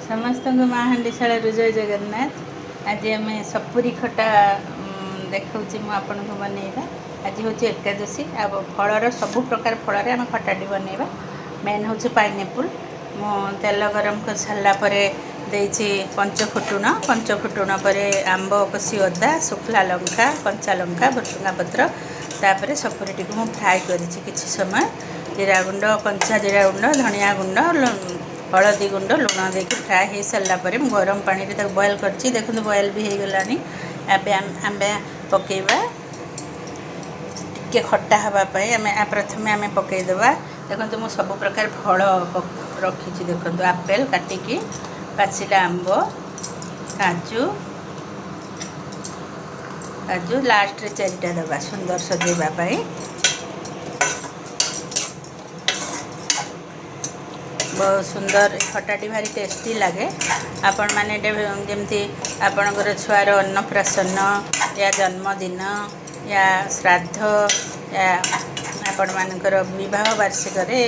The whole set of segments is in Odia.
ସମସ୍ତଙ୍କୁ ମା ହାଣ୍ଡିଶାଳାରୁ ଜୟ ଜଗନ୍ନାଥ। ଆଜି ଆମେ ସପୁରୀ ଖଟା ଦେଖାଉଛି ମୁଁ ଆପଣଙ୍କୁ ବନେଇବା। ଆଜି ହେଉଛି ଏକାଦଶୀ, ଆଉ ଫଳର ସବୁ ପ୍ରକାର ଫଳରେ ଆମେ ଖଟାଟି ବନେଇବା। ମେନ୍ ହେଉଛି ପାଇନାପଲ୍। ମୁଁ ତେଲ ଗରମ କରିସାରିଲା ପରେ ଦେଇଛି ପଞ୍ଚଫୁଟୁଣ। ପଞ୍ଚଫୁଟୁଣ ପରେ ଆମ୍ବ କଷି ଅଦା, ଶୁଖିଲା ଲଙ୍କା, କଞ୍ଚା ଲଙ୍କା, ଭୃସୁଙ୍ଗା ପତ୍ର, ତାପରେ ସପୁରୀଟିକୁ ମୁଁ ଫ୍ରାଏ କରିଛି କିଛି ସମୟ। ଜିରା ଗୁଣ୍ଡ, କଞ୍ଚା ଜିରା ଗୁଣ୍ଡ, ଧନିଆ ଗୁଣ୍ଡ, ହଳଦୀ ଗୁଣ୍ଡ, ଲୁଣ ଦେଇକି ଫ୍ରାଏ ହେଇସାରିଲା ପରେ ମୁଁ ଗରମ ପାଣିରେ ତାକୁ ବଏଲ୍ କରିଛି। ଦେଖନ୍ତୁ, ବଏଲ୍ ବି ହେଇଗଲାଣି। ଏବେ ଆମେ ପକାଇବା ଟିକେ ଖଟା ହେବା ପାଇଁ। ଆମେ ପ୍ରଥମେ ଆମେ ପକାଇଦେବା। ଦେଖନ୍ତୁ, ମୁଁ ସବୁ ପ୍ରକାର ଫଳ ରଖିଛି। ଦେଖନ୍ତୁ, ଆପେଲ୍ କାଟିକି, ପାଚିଲା ଆମ୍ବ, କାଜୁ। କାଜୁ ଲାଷ୍ଟରେ ଚାରିଟା ଦେବା ସୁନ୍ଦର ସଜେଇବା ପାଇଁ। ବହୁତ ସୁନ୍ଦର ଖଟାଟି, ଭାରି ଟେଷ୍ଟି ଲାଗେ। ଆପଣମାନେ ଏଇଟା ଯେମିତି ଆପଣଙ୍କର ଛୁଆର ଅନ୍ନପ୍ରାସନ୍ନ ୟା ଜନ୍ମଦିନ ୟା ଶ୍ରାଦ୍ଧ ୟା ଆପଣମାନଙ୍କର ବିବାହ ବାର୍ଷିକରେ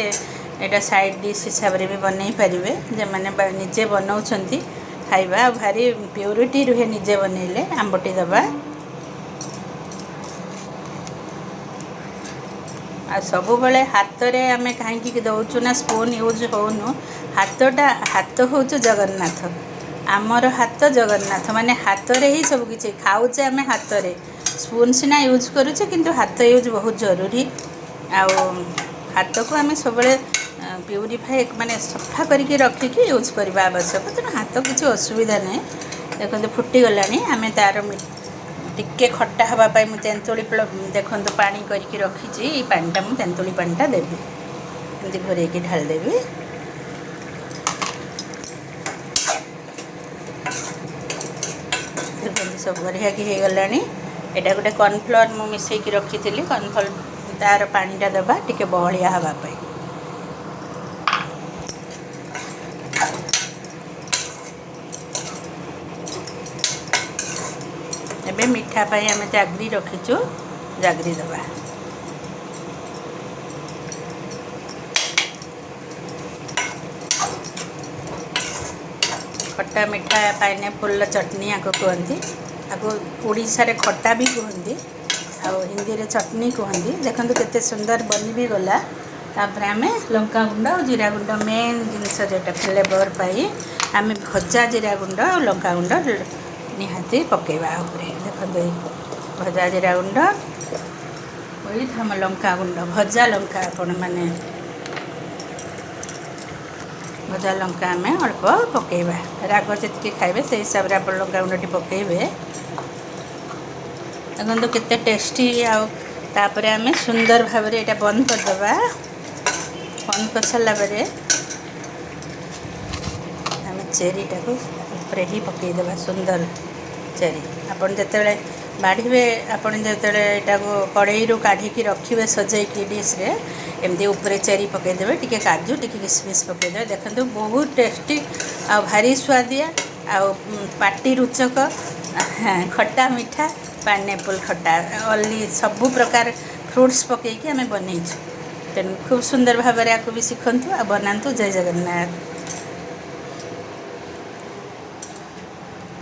ଏଇଟା ସାଇଡ଼୍ ଡିସ୍ ହିସାବରେ ବି ବନେଇ ପାରିବେ। ଯେଉଁମାନେ ନିଜେ ବନାଉଛନ୍ତି ଖାଇବା, ଭାରି ପ୍ୟୁରିଟି ରୁହେ ନିଜେ ବନେଇଲେ। ଆମ୍ବଟି ଦେବା। ଆଉ ସବୁବେଳେ ହାତରେ ଆମେ କାହିଁକି ଦେଉଛୁ ନା ସ୍ପୁନ୍ ୟୁଜ୍ ହେଉନୁ? ହାତଟା, ହାତ ହେଉଛି ଜଗନ୍ନାଥ। ଆମର ହାତ ଜଗନ୍ନାଥ, ମାନେ ହାତରେ ହିଁ ସବୁ କିଛି ଖାଉଛେ ଆମେ ହାତରେ। ସ୍ପୁନ୍ ସିନା ୟୁଜ୍ କରୁଛେ, କିନ୍ତୁ ହାତ ୟୁଜ୍ ବହୁତ ଜରୁରୀ। ଆଉ ହାତକୁ ଆମେ ସବୁବେଳେ ପ୍ୟୁରିଫାଏ, ମାନେ ସଫା କରିକି ରଖିକି ୟୁଜ୍ କରିବା ଆବଶ୍ୟକ। ତେଣୁ ହାତ କିଛି ଅସୁବିଧା ନାହିଁ। ଦେଖନ୍ତୁ, ଫୁଟିଗଲାଣି। ଆମେ ତା'ର ଟିକେ ଖଟା ହେବା ପାଇଁ ମୁଁ ତେନ୍ତୁଳି, ଦେଖନ୍ତୁ, ପାଣି କରିକି ରଖିଛି। ଏଇ ପାଣିଟା ମୁଁ, ତେନ୍ତୁଳି ପାଣିଟା ଦେବି। ଏମିତି ଘୋରେଇକି ଢାଳିଦେବି। ଦେଖନ୍ତୁ, ସବୁ ବଢ଼ିଆକି ହେଇଗଲାଣି। ଏଇଟା ଗୋଟେ କର୍ଣ୍ଣଫ୍ଲୋର୍ ମୁଁ ମିଶାଇକି ରଖିଥିଲି, କର୍ଣ୍ଣଫ୍ଲୋର୍ ତା'ର ପାଣିଟା ଦେବା ଟିକେ ବହଳିଆ ହେବା ପାଇଁ। ଏବେ ମିଠା ପାଇଁ ଆମେ ଜାଗ୍ରି ରଖିଛୁ, ଜାଗ୍ରି ଦେବା। ଖଟା ମିଠା ପାଇନାପଲ୍ର ଚଟଣି ଆକୁ କୁହନ୍ତି। ଆକୁ ଓଡ଼ିଶାରେ ଖଟା ବି କୁହନ୍ତି ଆଉ ହିନ୍ଦୀରେ ଚଟଣି କୁହନ୍ତି। ଦେଖନ୍ତୁ, କେତେ ସୁନ୍ଦର ବନି ବି ଗଲା। ତାପରେ ଆମେ ଲଙ୍କା ଗୁଣ୍ଡ ଆଉ ଜିରା ଗୁଣ୍ଡ, ମେନ୍ ଜିନିଷ ଯେଉଁଟା ଫ୍ଲେଭର୍ ପାଇଁ, ଆମେ ଭଜା ଜିରା ଗୁଣ୍ଡ ଆଉ ଲଙ୍କା ଗୁଣ୍ଡ ନିହାତି ପକାଇବା ଉପରେ। ଦେଖନ୍ତୁ, ଏଇ ଭଜା ଜିରା ଗୁଣ୍ଡ ୱିଥ୍ ଆମ ଲଙ୍କା ଗୁଣ୍ଡ, ଭଜା ଲଙ୍କା। ଆପଣମାନେ ଭଜା ଲଙ୍କା ଆମେ ଅଳ୍ପ ପକାଇବା। ରାଗ ଯେତିକି ଖାଇବେ, ସେଇ ହିସାବରେ ଆପଣ ଲଙ୍କା ଗୁଣ୍ଡଟି ପକାଇବେ। ଦେଖନ୍ତୁ, କେତେ ଟେଷ୍ଟି। ଆଉ ତାପରେ ଆମେ ସୁନ୍ଦର ଭାବରେ ଏଇଟା ବନ୍ଦ କରିଦେବା। ବନ୍ଦ କରିସାରିଲା ପରେ ଆମେ ଚେରିଟାକୁ ଉପରେ ହିଁ ପକାଇଦେବା। ସୁନ୍ଦର ଚେରି। ଆପଣ ଯେତେବେଳେ ବାଢ଼ିବେ, ଆପଣ ଯେତେବେଳେ ଏଇଟାକୁ କଡ଼େଇରୁ କାଢ଼ିକି ରଖିବେ ସଜେଇକି ଡିସ୍ରେ, ଏମିତି ଉପରେ ଚେରି ପକାଇଦେବେ, ଟିକେ କାଜୁ, ଟିକେ କିସମିସ୍ ପକାଇଦେବେ। ଦେଖନ୍ତୁ, ବହୁତ ଟେଷ୍ଟି ଆଉ ଭାରି ସୁଆଦିଆ ଆଉ ପାଟି ରୁଚକ ଖଟା ମିଠା ପାଇନାପଲ୍ ଖଟା। ଅଲି ସବୁ ପ୍ରକାର ଫ୍ରୁଟ୍ସ ପକାଇକି ଆମେ ବନେଇଛୁ। ତେଣୁ ଖୁବ୍ ସୁନ୍ଦର ଭାବରେ ଆକୁ ବି ଶିଖନ୍ତୁ ଆଉ ବନାନ୍ତୁ। ଜୟ ଜଗନ୍ନାଥ।